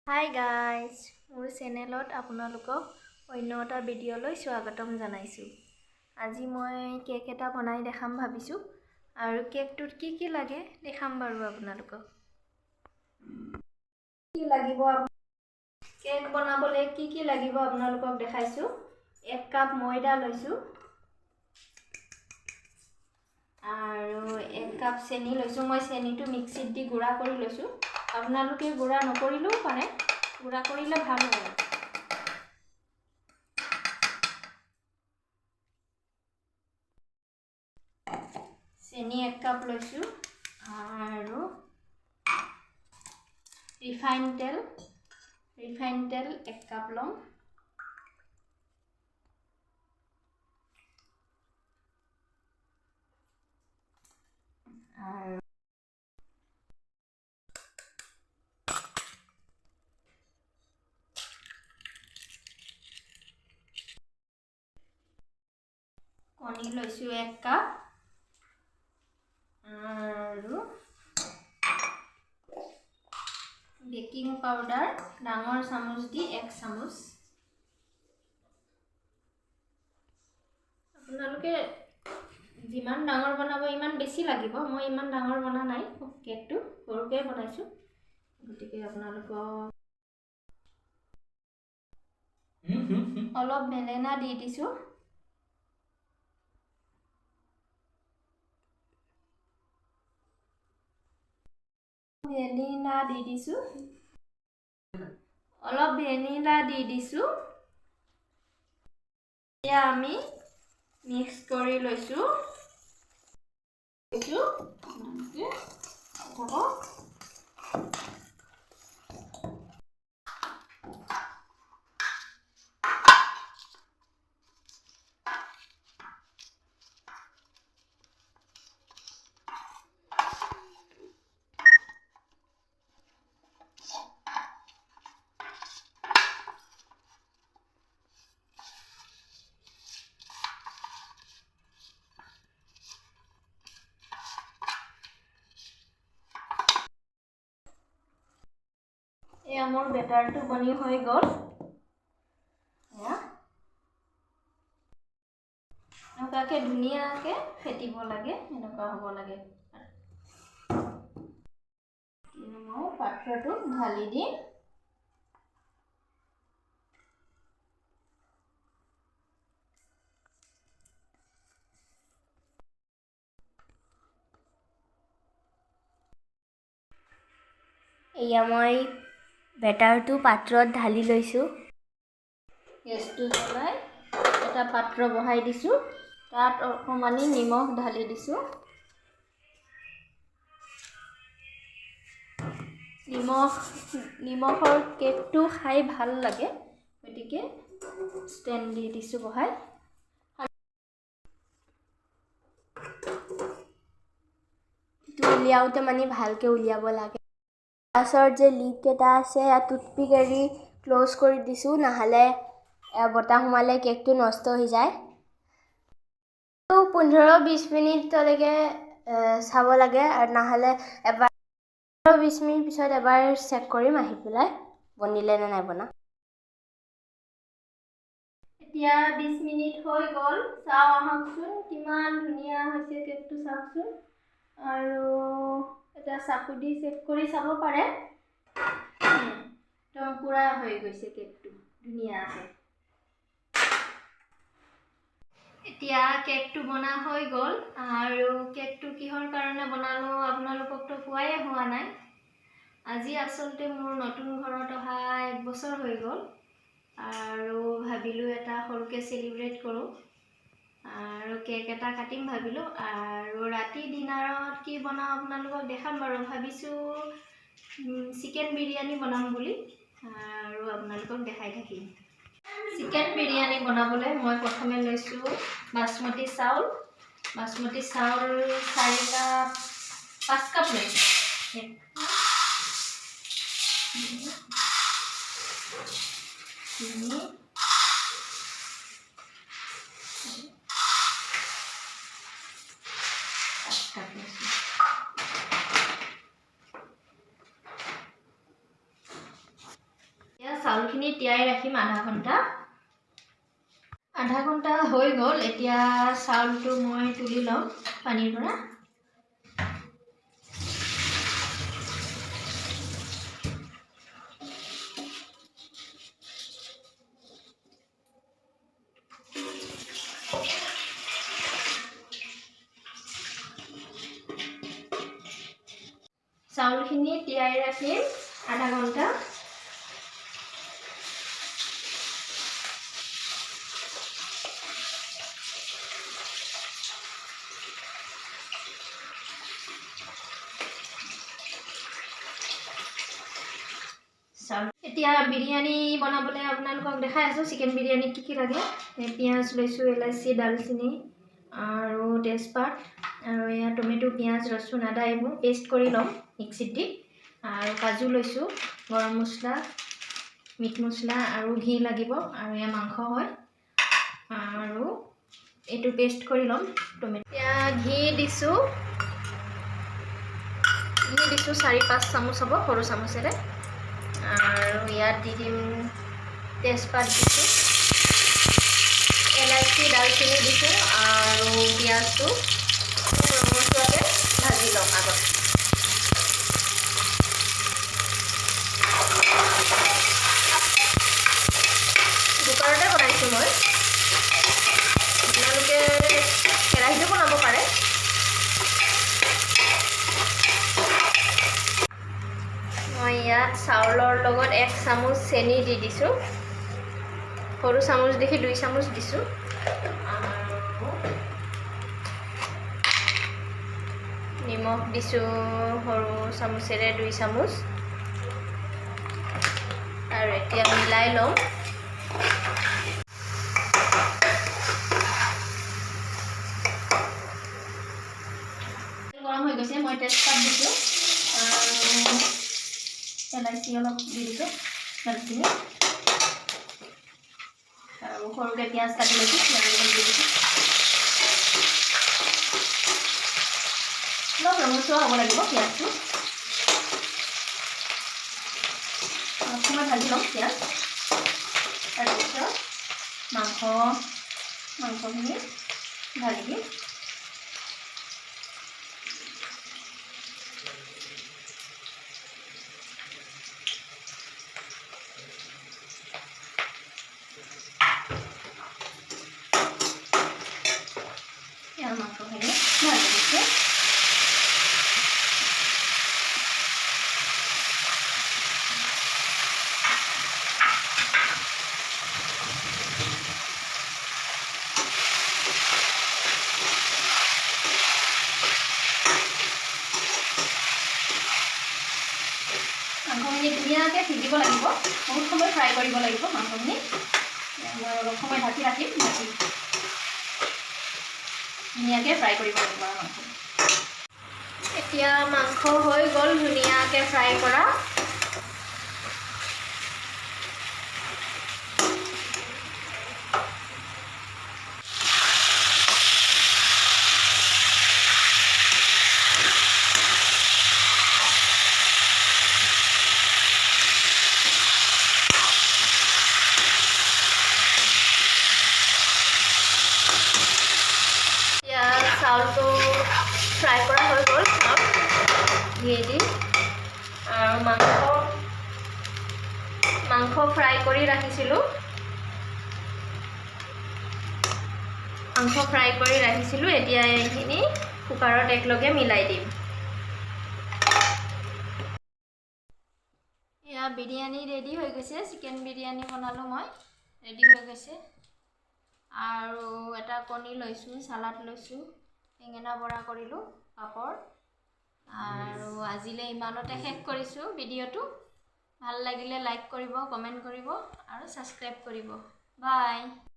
Hi guys, মোৰ চেনেলত আপোনালোকক অন্য এটা ভিডিঅ'লৈ স্বাগতম জনাইছোঁ। আজি মই কেক এটা বনাই দেখাম ভাবিছোঁ আৰু কেকটোত কি কি লাগে দেখাম বাৰু আপোনালোকক। কি লাগিব কেক বনাবলৈ, কি কি লাগিব আপোনালোকক দেখাইছোঁ। 1 কাপ ময়দা লৈছোঁ আৰু 1 কাপ চেনি লৈছোঁ। মই চেনিটো মিক্সিত দি গুড়া কৰি লৈছোঁ, আপোনালোকে গুড়া নকৰিলেও পাৰে, গুড়া কৰিলে ভাল হয়। চেনি 1 কাপ লৈছোঁ আৰু ৰিফাইন তেল 1 কাপ ল'ম। আৰু কণী লৈছোঁ 1 কাপ আৰু বেকিং পাউডাৰ ডাঙৰ চামুচ দি 1 চামুচ। আপোনালোকে যিমান ডাঙৰ বনাব ইমান বেছি লাগিব, মই ইমান ডাঙৰ বনা নাই, কেকটো সৰুকৈ বনাইছোঁ, গতিকে আপোনালোকক অলপ ভেলেনা দি দিছোঁ। ভেনিলা দি দিছোঁ, অলপ ভেনিলা দি দিছোঁ। এতিয়া আমি মিক্স কৰি লৈছোঁ। এয়া মোৰ বেটাৰটো বনি হৈ গ'ল। এনেকুৱাকৈ ধুনীয়াকৈ ফেটিব লাগে, এনেকুৱা হ'ব লাগে। মই পাত্ৰটোত ঢালি দিম। এয়া মই বেটাৰটো পাত্ৰত ঢালি লৈছোঁ। গেছটো জ্বলাই এটা পাত্ৰ বহাই দিছোঁ, তাত অকণমানি নিমখ ঢালি দিছোঁ। নিমখৰ কেকটো খাই ভাল লাগে, গতিকে ষ্টেণ্ড দি দিছোঁ বহাই। উলিয়াওঁতে মানে ভালকৈ উলিয়াব লাগে। পাছত যে লিড কেইটা আছে ইয়াত টুথপিক এৰি ক্ল'জ কৰি দিছোঁ, নহ'লে বতাহ সোমালে কেকটো নষ্ট হৈ যায়। 15-20 মিনিটলৈকে চাব লাগে, আৰু নহ'লে এবাৰ 20 মিনিট পিছত এবাৰ চেক কৰিম আহি পেলাই বনিলে নে নাই বনা। এতিয়া 20 মিনিট হৈ গ'ল, চাওঁ আহকচোন কিমান ধুনীয়া হৈছে কেকটো, চাওকচোন। আৰু এটা চাকু দি চেক কৰি চাব পাৰে, একদম পূৰা হৈ গৈছে কেকটো ধুনীয়াকৈ। এতিয়া কেকটো বনা হৈ গ'ল। আৰু কেকটো কিহৰ কাৰণে বনালোঁ আপোনালোককতো কোৱাই হোৱা নাই। আজি আচলতে মোৰ নতুন ঘৰত অহা 1 বছৰ হৈ গ'ল আৰু ভাবিলোঁ এটা সৰুকৈ চেলিব্ৰেট কৰোঁ আৰু কেক এটা কাটিম ভাবিলোঁ। আৰু ৰাতি ডিনাৰত কি বনাওঁ আপোনালোকক দেখাম বাৰু। ভাবিছোঁ চিকেন বিৰিয়ানী বনাম বুলি আৰু আপোনালোকক দেখাই থাকিম। চিকেন বিৰিয়ানী বনাবলৈ মই প্ৰথমে লৈছোঁ বাচমতি চাউল। বাচমতি চাউল 4 কাপ 5 কাপ লৈছোঁ। 1 2 3 5 কাপ লৈছোঁ। চাউলখিনি তিয়াই ৰাখিম আধা ঘণ্টা। আধা ঘণ্টা হৈ গ'ল। এতিয়া চাউলটো মই তুলি ল'ম পানীৰ পৰা। চাউলখিনি তিয়াই ৰাখিম আধা ঘণ্টা। চাউল এতিয়া বিৰিয়ানী বনাবলৈ আপোনালোকক দেখাই আছোঁ। চিকেন বিৰিয়ানীত কি কি লাগে। পিঁয়াজ লৈছোঁ, ইলাচি, ডালচেনি আৰু তেজপাত আৰু এয়া টমেট', পিঁয়াজ, ৰচুন, আদা এইবোৰ পেষ্ট কৰি ল'ম মিক্সিত দি। আৰু কাজু লৈছোঁ, গৰম মছলা, মিট মছলা আৰু ঘি লাগিব। আৰু এয়া মাংস হয়। আৰু এইটো পেষ্ট কৰি ল'ম টমেট'। এতিয়া ঘি দিছোঁ, ঘি দিছোঁ 4-5 চামুচ হ'ব সৰু চামুচেৰে। আৰু ইয়াত দি দিম তেজপাত দিছোঁ, এলাচি, ডালচেনি দিছোঁ আৰু পিঁয়াজটো ৰঙচুৱাকৈ ভাজি ল'ম আগত। কুকাৰতে বনাইছোঁ মই, আপোনালোকে কেৰাহীতো বনাব পাৰে। মই ইয়াত চাউলৰ লগত 1 চামুচ চেনি দি দিছোঁ, সৰু চামুচ দেখি 2 চামুচ দিছোঁ। আৰু নিমখ দিছোঁ সৰু চামুচেৰে 2 চামুচ। আৰু এতিয়া মিলাই ল'ম। গৰম হৈ গৈছে, মই তেজপাত দিছোঁ আৰু এলাইচি অলপ দি দিছোঁ, দালচেনি আৰু সৰুকৈ পিঁয়াজ কাটি লৈছোঁ, পিঁয়াজ অলপ দি দিছোঁ। অলপ ৰঙচুৱা হ'ব লাগিব পিঁয়াজটো, অলপ সময় ভাজি ল'ম পিঁয়াজ। তাৰপিছত মাংসখিনি ঢালি দিম। মাংসখিনি ভাজি দিছোঁ। মাংসখিনি ধুনীয়াকৈ সিজিব লাগিব, বহুত সময় ফ্ৰাই কৰিব লাগিব মাংসখিনি। মই অলপ সময় ঢাকি ৰাখিম, ঢাকি ধুনীয়াকৈ ফ্ৰাই কৰিব লাগিব আৰু মাংস। এতিয়া মাংস হৈ গ'ল ধুনীয়াকৈ ফ্ৰাই কৰা। চাউলটো ফ্ৰাই কৰা হৈ গ'ল চাউল ঘি দি। আৰু মাংস ফ্ৰাই কৰি ৰাখিছিলোঁ, মাংস ফ্ৰাই কৰি ৰাখিছিলোঁ। এতিয়া এইখিনি কুকাৰত একেলগে মিলাই দিম। এয়া বিৰিয়ানী ৰেডি হৈ গৈছে, চিকেন বিৰিয়ানী বনালোঁ মই, ৰেডি হৈ গৈছে। আৰু এটা কণী লৈছোঁ, চালাড লৈছোঁ, বেঙেনা বৰা কৰিলোঁ, পাপৰ। আৰু আজিলৈ ইমানতে শেষ কৰিছোঁ ভিডিঅ'টো। ভাল লাগিলে লাইক কৰিব, কমেণ্ট কৰিব আৰু ছাবস্ক্ৰাইব কৰিব। বাই।